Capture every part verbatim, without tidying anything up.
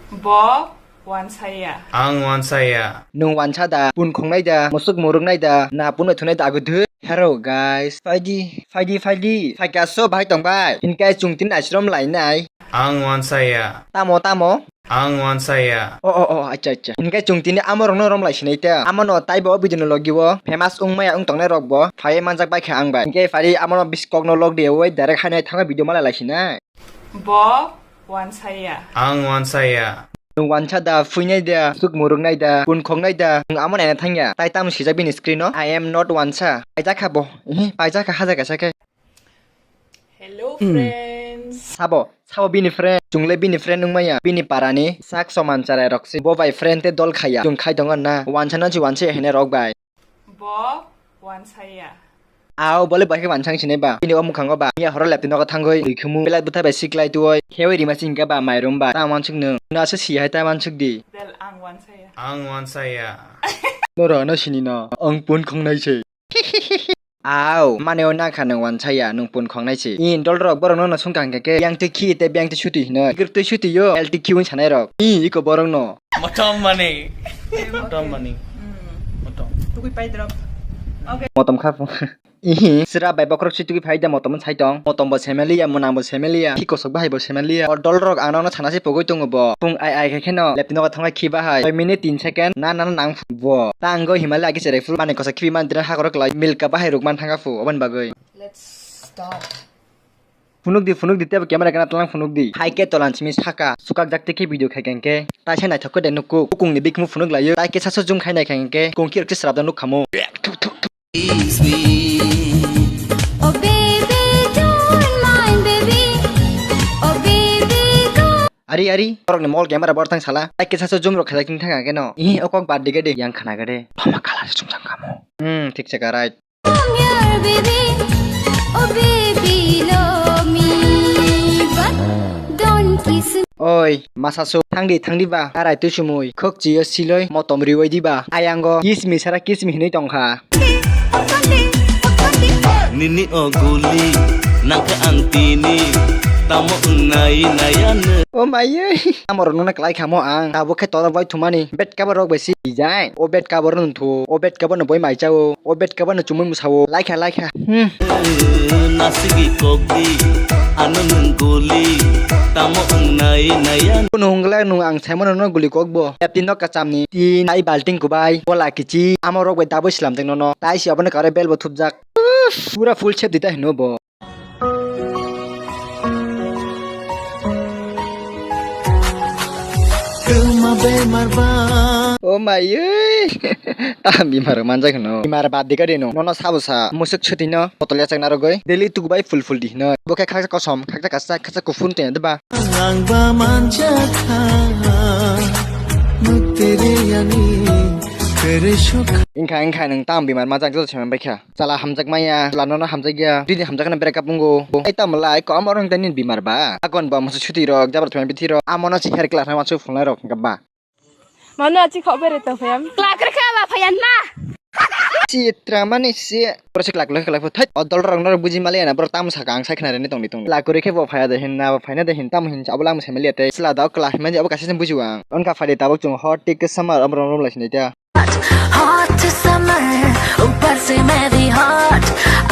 Bo wansaya. Ang wansaya. Nwng wansa da, pun khongnai da, musuk muruknai da, na pun bai thunai da ago dhu. Hello guys, phaidi, phaidi, phaidi, phaika so bahai tong bai. Hinkai chwng tini ashram lainai. Ang wansaya. Tamo, tamo? Ang wansaya. O, o, o, acha, acha. Hinkai chwng tini amo rokno rom lai sinai ta. Amo no taibo o video no logi o famous wng maya wng tongnai rok bo phai manjak bai kha ang bai. Hinkai phari amo no bis kok no log de oi direct hai nai thangwi video malai lai sinai. Bo wansaya. Ang wansaya. Nwng wansa da, phuinai da, suk muruknai da, pun khoknai da, nwng amo naina thangya. Tai tamo sijak bini screen o, "I am not wansa." Paijak kha bo, ehe, paijak kha haja kaisa khe. Hello, hmm, friends. Sabo, sabo bini friend. Chwngle bini friend wngmaya. Bini parani sak soman charai rok se. Bo bai friend te dol khaya. Chwng khai tongo na. Wansa no si wansa hene rok bai. Bo wansaya. Ao, bole bai khe wansang sinai ba. Bini o mwkhango ba. Miya horo laptop nogo thangwi twi khumu. Belai bwtha bai siklai tuoi. Khewi rima singka ba mairum ba. Ta wansuk nwng. Nwng asa si hai ta wansuk di. Bel ang wansaya. Ang wansaya. Noro no sini no. Ang pun khongnai se. Ao, mane o nakha nwng wansaya, nwng pun khongnai se. In dol rok borok no no sungkang khe khe. Yang twi khi te beng twi suti hino. Ikir twi suti yo. L T Q wng sanai rok. I iko borok no. Motom mani. Motom mani. Hmm. Motom. Tukui pai drop. Okay. Motom kha. Ihi, sra bai bokrok si tukui phai da motom sai tong. Motom bo semeliya, mwnang bo semeliya, thik kosok bahai bo semeliya. O dol rok ang nokno sana se pogoi tongo bo. Pung ai ai khe kheno laptop nogo thangkha khi bahai. Soi minute tin second na na nang phu bo. Ta ango Himalaya agi cherai phuru mani kosa khibi man dira hakoro klai milka bahai ruk man thangkha phu oboni bagwi. Let's start. Phunuk di, phunuk di, tebo camera gana tlang phunuk di. Hai khe tolan simi saka, sukak jak tei khe video khai khe hwnkhe, tai se naithok khe de nukuk. Bukung ni bikhumu phunuk laio, tai khe sasu zoom khai nai khe hwnkhe, kung kirok se srap da nuk khamu. Oh baby, don't mind baby. Oh baby, don't. Ari, ari, borok ni mol camera bor thang sala. Tai khe sasu zoom rok khajak thang khe no. Ih, o kok bad dige de, yang khana gede. Lama kala se chumjang khamu. Hmm, thik se ka, right. Come here, baby. Oh, baby, love me, but don't kiss me. Oi, masa su, thangdi, thangdi ba, arai twi sumui, khok chiyo siloi, motom riwai di ba, ayango, kiss me sara kiss me hinui tongkha. Nini o guli, nangkhe ang tini, tamo wngnai nayano. O mayoi, tamo rokno na klai khamo ang, tabuk khe toro bai thumani, bet kabo rok bai si. Design. O bed cover no thu, o bed cover no boi mai chao, o bed cover no chumui mwsao, laikha, laikha. Hmm. Nasigi kokdi, ano nwng guli, tamo wngnai naya. Kuno hwnglai nwng ang saimano no guli kokbo. Yapti nok kachamni tin, tai balting kubai, bola kichi, amo rok bai daboi slam teng nono. Tai si abono kare bel bo thupjak. Uff, pura full shape dita hino bo. Kwma bemar ba. O mai oi. Ta bimar manjak hino. Bimar bad di gari no. Nono sabo sa musuk chuti no. Botol yachak narogoi. Daily tugu bai full full di hino. Bo khe khaksa kosom, khaksa kasa, khaksa kufun te de ba. Ang ba manjak kha. Mutere yani. Tere suk. Ingkha, ingkha, nwng tam bimar manjak joto semen bai kha. Chala hamjak maya, chwla nono hamjak ya, bini hamjak no break up wngo. Ai tamo lai, ko amo rong tani bimar ba. Akon ba musu chuti rok, jabar thumai bithi rok, amo no si hair class na masu phunai rok hingka ba. Mano achi khok bere to phayam. Klak re kha ba phayan na. Si tra mani si. Pura si klak lek klak thai. O dol rok no buji mali na, bro tam saka ang sai khna reni tong di tong. Klak kuri khe bo phaya de hin na, bo phai na de hin tam hin abolang se mali ate. Sila da klak mani abo kasi sem buji wang. Onka phai de tabok chung hot tik summer amro rom lai sinai ta. Hot summer, ऊपर से मैं भी hot,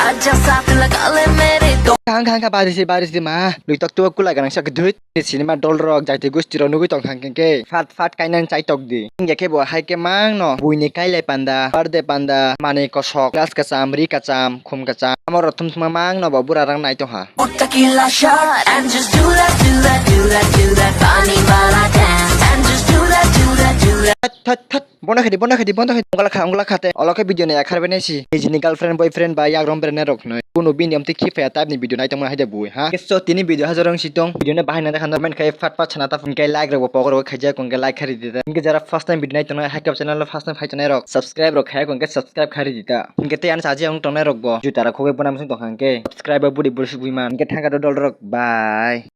आजा साथ लगा ले मेरे दो। Hang, hang, hang, baris di, baris di, ma. Lui tok tu kulai ganang sak duit. Cinema dol rok, jaiti gusti rok nugui tong hang khe. Fat, fat kainang chai tok di. Hingya khe bo hai khe mang no. Buini kailai panda, birthday panda, mani kosok, glass kacham, ri kacham, khum kacham. Amo rok thum thuma mang no bo bura rang nai tong ha. Put tequila shot and just do that, do that, do that, do that funny wala dance and just do that, do that, do that. Thot, thot, thot. Bono khe di, bono khe di, bono khe di. Ungla kha, ungla kha te. Olo khe video no yakhar bai nai si. Nijini girlfriend, boyfriend ba yagrong bere ne rok noi. Kuno bini amtwi khiphaya type ni video nai tongma hai de bui, ha? So tini video hajor wng si tong. Video no bahai nai khan comment khai fat fat sana ta phun kai like rok bo pokor bo khaijak kon ke like khari dita. Inke jara first time video nai tongnai hai kap channel first time phai tongnai rok subscribe rok khai kon ke subscribe khari dita. Inke te an saji ang tongnai rok bo juta rok khogoi bona musung tong hang ke subscribe budi budi sugui man. Inke thangka dol rok bye.